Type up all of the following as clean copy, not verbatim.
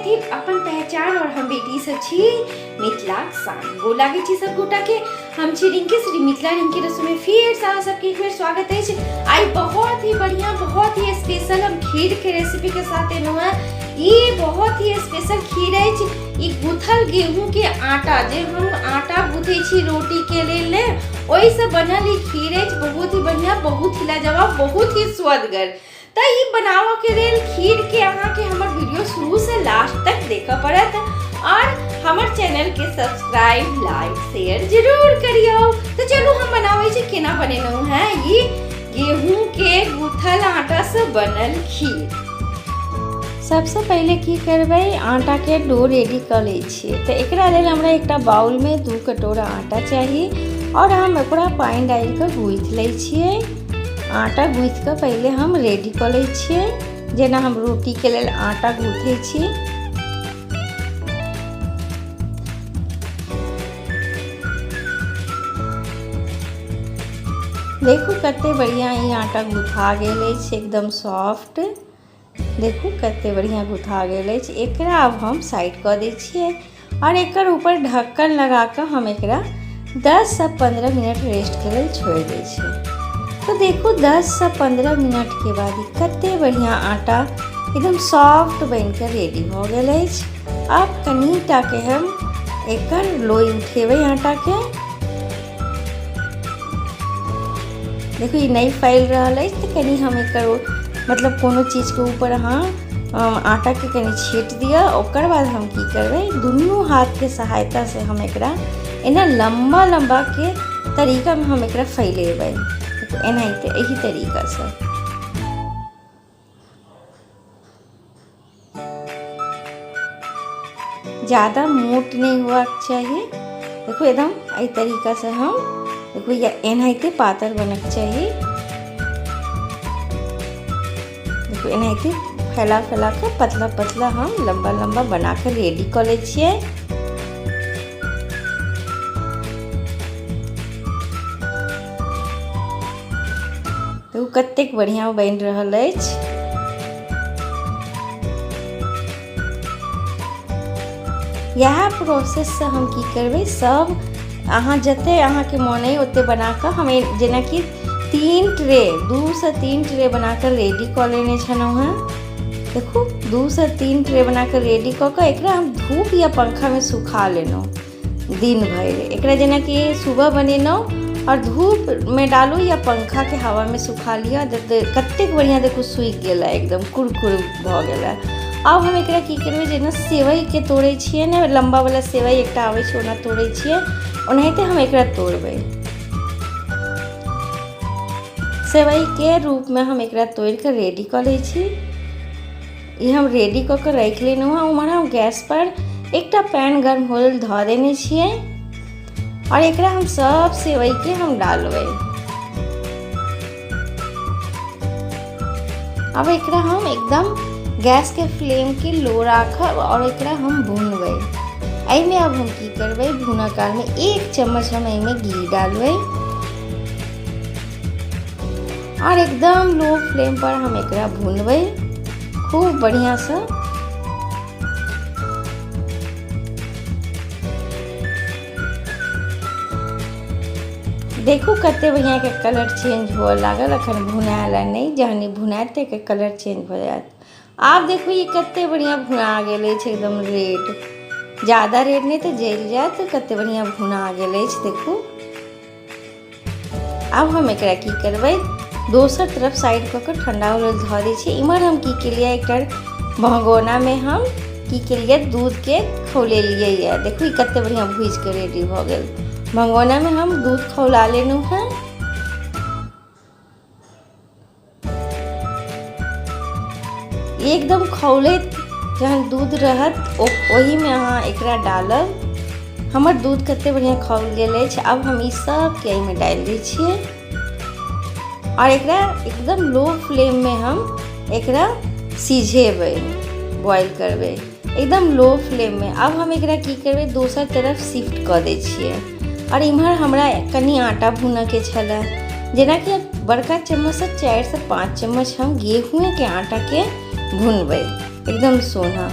मैथिल अपन पहचान और हम बेटी सब छी मिथिलाक शान। गोर लागै छी सब गोटा के। हम छी रिंकी श्री मिथिला रिंकी रसोई में फिर से अहाँ सबके एक बेर स्वागत अछि। आइ बहुत ही बढ़िया बहुत ही स्पेशल हम खीर के रेसिपी के साथ एलहुँ हैं। ई बहुत ही स्पेशल खीर अछि। ई गूथल गेहूं के आटा जे हम आटा गूथे छी रोटी के लेल ने, ओहिसँ बनल ई खीर अछि। बहुत ही बढ़िया, बहुत ही लाजवाब, बहुत ही स्वदगर। तऽ ई बनाबऽ के लेल खीर के अहाँके हमर वीडियो शुरू से लास्ट तक देखऽ पड़त और हमर चैनल के सब्सक्राइब लाइक शेयर जरूर करियौ। तऽ चलू हम बनाबै छी केना बनेलहुँ हैं ई गेहूं के गूथल आटा से बनल खीर। सबसे पहिले की करबै, आटा के डो रेडी कऽ लै छियै। तऽ एकरा लेल हमरा एकटा बाउल में 2 कटोरा आटा चाही और हम ओकरा पानि डालि कऽ गूँथि लै छियै। आटा गूँथि कऽ पहिले हम रेडी कऽ लै छियै, जेना हम रोटीके लेल आटा गूँथै छी। देखू कते बढ़िआँ ई आटा गुथा गेल अछि, एकदम सॉफ्ट। देखू कते बढ़िआँ गुथा गेल अछि। एकरा आब हम साइड कऽ दै छियै और एकर ऊपर ढक्कन लगा कऽ हम एकरा 10 से 15 मिनट रेस्ट के लेल छोड़ि दै छियै। तो देखू 10 से 15 मिनट के बाद ई कते बढ़िआँ आटा एकदम सॉफ्ट बनि कऽ रेडी भऽ गेल अछि। आब कनिटा के हम एकर लोई उठेबै आटा के। देखू ई नहि फैल रहल अछि, तऽ कनि हम एकर मतलब कोनो चीजके ऊपर अहाँ आटाके कनि छीट दिअ। ओकर बाद हम की करबै, दुनू हाथके सहायतासँ हम एकरा एना लम्बा लम्बाके तरीकामे हम एकरा फैलेबै, एनाहिते एही तरीकासँ। ज़्यादा मोट नहीं होबाक चाही। देखो एकदम एहि तरीका से हम देखो या एनाहिते पातर बनक चाही। देखो एनाहिते फैला फैला के पतला पतला हम लंबा लंबा बना के रेडी कऽ लै छियै। देखू कतेक बढ़िया बनि रहल अछि। इएह प्रोसेससँ हम की करबै, सब अहाँ जते अहाँके मोन अइ ओते बनाकऽ हम जेनाकि 3 ट्रे, 2 से 3 ट्रे बनाकऽ रेडी कऽ लेने छलहुँ हेँ। देखू 2 से 3 ट्रे बनाकऽ रेडी कऽ कऽ एकरा हम धूप या पंखामे सुखा लेलहुँ दिन भरि। एकरा जेनाकि सुबह बनेलहुँ और धूप में डालू या पंखा के हवा में सुखा लिअ, कतेक बढ़िया देखू सूखि गेल है, एकदम कुरकुर भऽ गेल है। आब हम एकरा की करबै, जेना सेवई के तोड़ै छियै ने, लम्बा वाला सेवई एकटा आबै छै ओना तोड़ै छियै, ओनाहिते हम एकरा तोड़बै। सेवई के रूप में हम एकरा तोड़ि कऽ रेडी कऽ लै छी। ई हम रेडी कऽ कऽ राखि लेलहुँ हँ। उम्हर हम गैस पर एकटा पैन गर्म होय लेल धऽ देने छियै और एकरा हम सब सेवई के हम डालबै। अब एकरा हम एकदम गैस के फ्लेम के लो राखब और एकरा हम भूनबै। एहिमे अब हम की करबै, भूना काल में 1 चम्मच हम एहिमे घी डालबै और एकदम लो फ्लेम पर हम एकरा भूनबै खूब बढ़िया से। देखू कते बढ़िया के कलर चेंज हुअ लागल। अखन भुनायल नहि, जहन ई भुनायत तऽ एकर कलर चेंज भऽ जायत। आब देखू ई कते बढ़िया भुना गेल अछि, एकदम रेड, ज्यादा रेड नहि तऽ जलि जायत। कते बढ़िया भुना गेल अछि देखू। आब हम एकरा की करबै, दोसर तरफ साइड कऽ कऽ ठंडा होय लेल धऽ दै छियै। इम्हर हम की केलियै, एकटा भगोनामे हम की केलियै, दूधके खौलेलियै यऽ। देखू ई कते बढ़िआँ भुजि कऽ रेडी भऽ गेल। भगोनामे हम दूध खौला लेलहुँ हेँ। एकदम खौलैत जहन दूध रहत ओहिमे अहाँ एकरा डालब। हमर दूध कते बढ़िआँ खौल गेल अछि। आब हम ई सबके एहिमे डालि दै छियै और एकरा एकदम लो फ्लेममे हम एकरा सिझेबै, बॉयल करबै एकदम लो फ्लेममे। आब हम एकरा की करबै, दोसर तरफ शिफ्ट कऽ दै छियै। और इम्हर हमरा कनि आटा भूनऽके छलै, जेनाकि बड़का चम्मचसँ 4 से 5 चम्मच हम गेहूँके आटाके भुनबै एकदम सोना।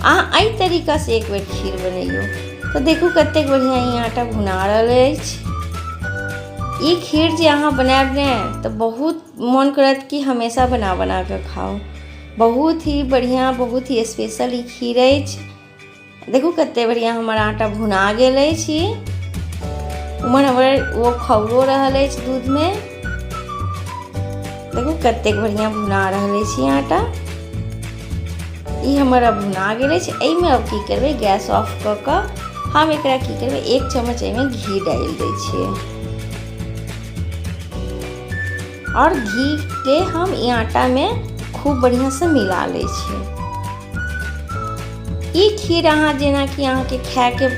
अहाँ एहि तरीकासँ एक बेर खीर बनैयौ तऽ देखू कतेक बढ़िआँ ई आटा भुना रहल अछि। ई खीर जे अहाँ बनायब ने तऽ बहुत मोन करत कि हमेशा बना बना कऽ खाउ। बहुत ही बढ़िआँ, बहुत ही स्पेशल ई खीर अछि। देखू कते बढ़िआँ हमर आटा भुना गेल अछि। उम्हर हमर ओ खौलो रहल अछि दूधमे। देखू कतेक बढ़िआँ भुना रहल अछि आटा। ई हमर अब भुना गेल अछि। एहिमे अब की करबै, गैस ऑफ कऽ कऽ हम एकरा की करबै, 1 चम्मच एहिमे घी डालि दै छियै आओर घीके हम ई आटामे खूब बढ़िआँसँ मिला लै छियै। ई खीर अहाँ जेनाकि अहाँके खायके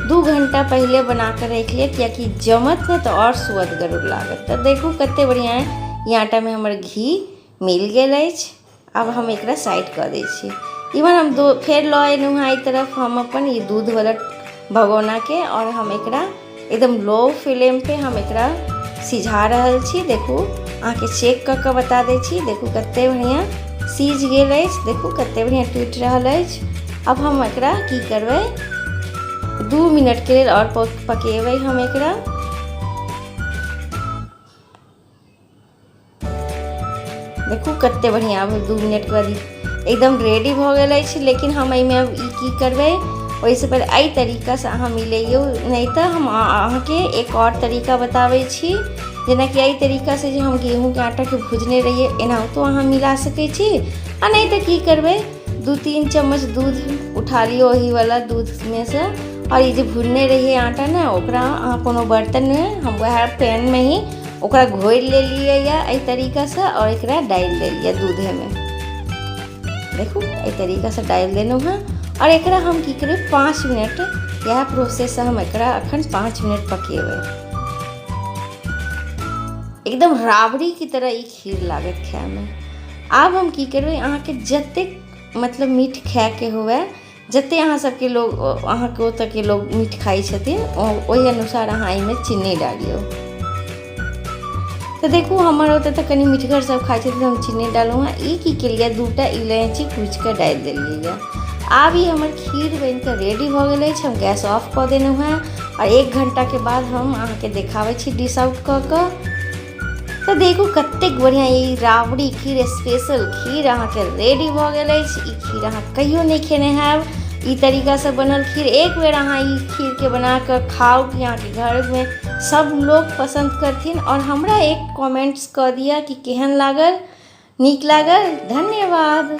2 घंटा पहिले बना कऽ राखि लिअ, कियाकि जमत ने तऽ आओर सुअदगर लागत। तऽ देखू कते बढ़िआँ ई आटामे हमर घी मिल गेल अछि। आब हम एकरा साइड कऽ दै छी। इम्हर हम दो फेर लऽ एलहुँ हँ एहि तरफ हम अपन ई दूधवला भगोनाके आओर हम एकरा एकदम लो फ्लेम पे हम एकरा सिझा रहल छी। देखू अहाँके चेक कऽ कऽ बता दै छी। देखू कते बढ़िआँ सीझ गेल अछि। देखू कते बढ़िआँ टूटि रहल अछि। अब हम एकरा की करबै, 2 मिनटके लेल आओर पकेबै हम एकरा। देखू कते बढ़िआँ आब 2 मिनटके बाद एकदम रेडी भऽ गेल अछि। लेकिन हम एहिमे अब ई की करबै, ओहिसँ पहिले एहि तरीकासँ अहाँ मिलैयौ, नहि तऽ हम अहाँके एक आओर तरीका बताबै छी। जेनाकि एहि तरीकासँ जे हम गेहूँके आटाके भुजने रहियै एनाहितो अहाँ मिला सकै छी। आ नहि तऽ की करबै, 2-3 चम्मच दूध उठा लियौ ओहीवला दूधमे सँ आओर ई जे भुजने रहियै आटा ने ओकरा अहाँ कोनो बर्तनमे, हम वएह पैनमे ही ओकरा घोरि लेलियै यऽ एहि तरीकासँ आओर एकरा डालि देलियै दूधेमे। देखू एहि तरीकासँ डालि देलहुँ हँ आओर एकरा हम की करबै, 5 मिनट इएह प्रोसेससँ हम एकरा अखन 5 मिनट पकेबै। एकदम राबड़ीके तरह ई खीर लागत खायमे। आब हम की करबै, अहाँके जतेक मतलब मीठ खायके हुए, जतेक अहाँ सबके लोग अहाँके ओतऽके लोग मीठ खाइ छथिन ओहि अनुसार अहाँ एहिमे चीनी डालियौ। तऽ देखू हमर ओतऽ तऽ कनि मीठगर सब खाइ छथिन, हम चीनी डाललहुँ हँ। ई की केलियै, 2टा इलायची कुचिकऽ डालि देलियै यऽ। आब ई हमर खीर बनिकऽ रेडी भऽ गेल अछि। हम गैस ऑफ कऽ देलहुँ हँ आओर 1 घण्टाके बाद हम अहाँके देखाबै छी डिश आउट कऽ कऽ। तऽ देखू कतेक बढ़िआँ ई राबड़ी खीर स्पेशल खीर अहाँके रेडी भऽ गेल अछि। ई खीर अहाँ कहियो नहि खेने हैब ई तरीकासँ बनल खीर। एक बेर अहाँ ई खीरके बनाकऽ खाउ कि अहाँके घरमे सब लोक पसन्द करथिन। आओर हमरा एक कमेंट्स कऽ दिअ कि केहन लागल, नीक लागल। धन्यवाद।